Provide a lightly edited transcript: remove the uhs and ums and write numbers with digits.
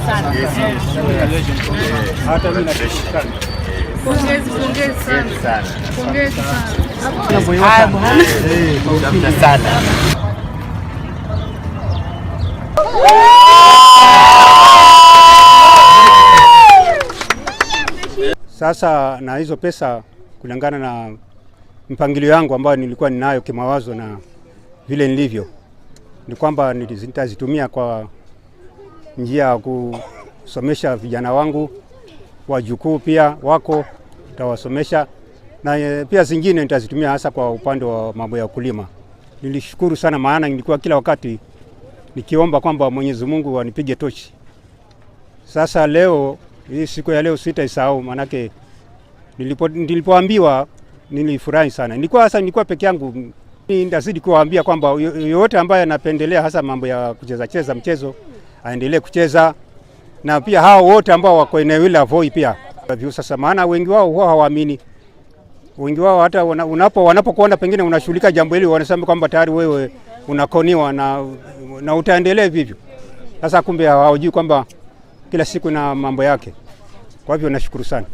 Sana. Hata mimi nashukuru sana. Pongezi, pongezi sana. Pongezi sana. Haya bwana. Sana. Sasa na hizo pesa kulingana na mpangilio yangu ambayo nilikuwa ninayo kimawazo na vile nilivyo, ni kwamba nitazitumia kwa njia ya kusomesha vijana wangu, wajukuu pia wako nitawasomesha, na pia zingine nitazitumia hasa kwa upande wa mambo ya ukulima. Nilishukuru sana, maana nilikuwa kila wakati nikiomba kwamba Mwenyezi Mungu anipige tochi. Sasa leo hii siku ya leo sitaisahau, maanake nilipoambiwa nilifurahi sana. Nilikuwa hasa nilikuwa peke yangu, nitazidi kuwaambia kwamba yoyote ambaye anapendelea hasa mambo ya kucheza cheza mchezo aendelee kucheza, na pia hao wote ambao wako eneo hili la Voi pia sasa, maana wengi wao huwa hawaamini. Wengi wao hata wanapokuona pengine unashughulika jambo hili wanasema kwamba tayari wewe unakoniwa na utaendelea vivyo. Sasa kumbe hawajui kwamba kila siku na mambo yake. Kwa hivyo nashukuru sana.